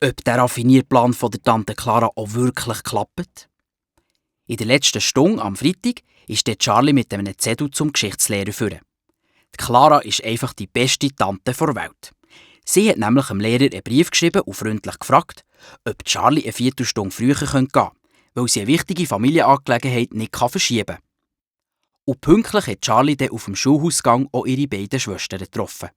ob der raffinierte Plan von der Tante Clara auch wirklich klappt. In der letzten Stunde am Freitag ist der Charlie mit einem Zettel zum Geschichtslehrer führen. Clara ist einfach die beste Tante der Welt. Sie hat nämlich dem Lehrer einen Brief geschrieben und freundlich gefragt, ob Charlie eine Viertelstunde früher gehen könnte, weil sie eine wichtige Familienangelegenheit nicht verschieben kann. Und pünktlich hat Charlie dann auf dem Schulhausgang auch ihre beiden Schwestern getroffen.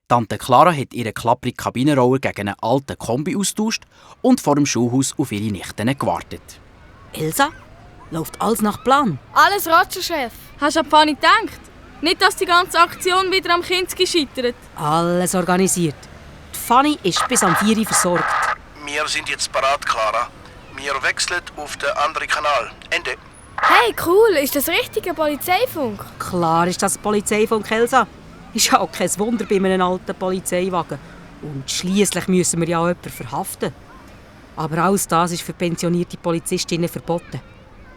Tante Clara hat ihren klapprigen Kabinenroller gegen einen alten Kombi austauscht und vor dem Schulhaus auf ihre Nichten gewartet. Elsa, läuft alles nach Plan? Alles Roger, Chef. Hast du an Fanny gedacht? Nicht, dass die ganze Aktion wieder am Kinski scheitert. Alles organisiert. Die Fanny ist bis am 4 Uhr versorgt. Wir sind jetzt parat, Clara. Wir wechseln auf den anderen Kanal. Ende. Hey, cool. Ist das richtiger Polizeifunk? Klar ist das Polizeifunk, Elsa. Ist ja auch kein Wunder bei einem alten Polizeiwagen. Und schliesslich müssen wir ja auch jemanden verhaften. Aber alles das ist für pensionierte Polizistinnen verboten.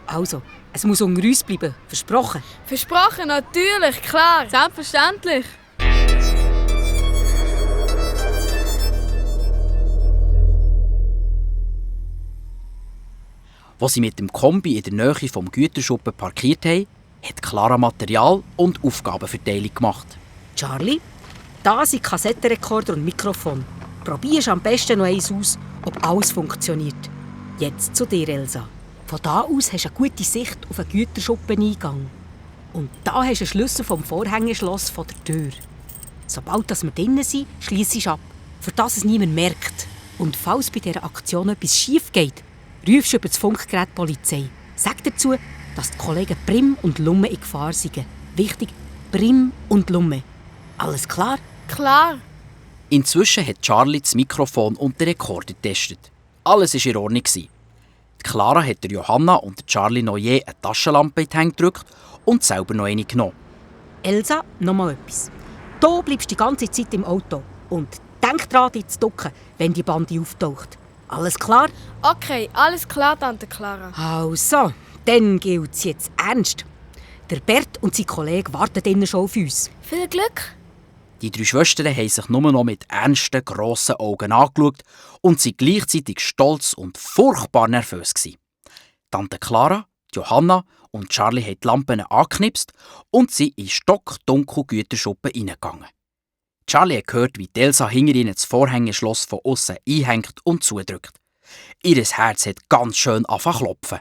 Also, es muss unter uns bleiben. Versprochen. Versprochen, natürlich, klar. Selbstverständlich. Als sie mit dem Kombi in der Nähe vom Güterschuppen parkiert haben, hat Clara Material- und Aufgabenverteilung gemacht. Charlie, da sind Kassettenrekorder und Mikrofon. Probierst am besten noch eins aus, ob alles funktioniert. Jetzt zu dir, Elsa. Von da aus hast du eine gute Sicht auf einen Güterschuppeneingang. Und da hast du einen Schlüssel vom Vorhängeschloss von der Tür. Sobald wir drinnen sind, schliessest du ab, für das es niemand merkt. Und falls bei dieser Aktion etwas schief geht, rufst du über das Funkgerät die Polizei. Sag dazu, dass die Kollegen Prim und Lumme in Gefahr sind. Wichtig, Prim und Lumme. Alles klar? Klar. Inzwischen hat Charlie das Mikrofon und den Rekorder getestet. Alles war in Ordnung. Clara hat der Johanna und der Charlie noch je eine Taschenlampe in die Hände gedrückt und selber noch eine genommen. Elsa, noch mal etwas. Du bleibst die ganze Zeit im Auto. Und denk dran, dich zu ducken, wenn die Bande auftaucht. Alles klar? Okay, alles klar, Tante Clara. Also, dann gilt es jetzt ernst. Der Bert und sein Kollege warten drinnen schon auf uns. Viel Glück. Die drei Schwestern haben sich nur noch mit ernsten, grossen Augen angeschaut und waren gleichzeitig stolz und furchtbar nervös. Tante Clara, Johanna und Charlie haben die Lampen angeknipst und sind in stockdunkel Güterschuppen reingegangen. Charlie hat gehört, wie Elsa hinter ihnen das Vorhängeschloss von außen einhängt und zudrückt. Ihr Herz hat ganz schön angefangen zu klopfen.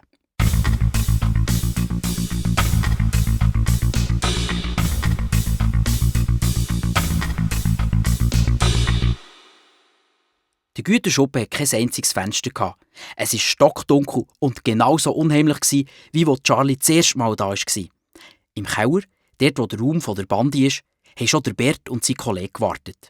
Der Güterschuppen hatte kein einziges Fenster. Es war stockdunkel und genauso unheimlich, wie als Charlie das erste Mal da war. Im Keller, dort wo der Raum der Bande ist, haben schon der Bert und sein Kollege gewartet.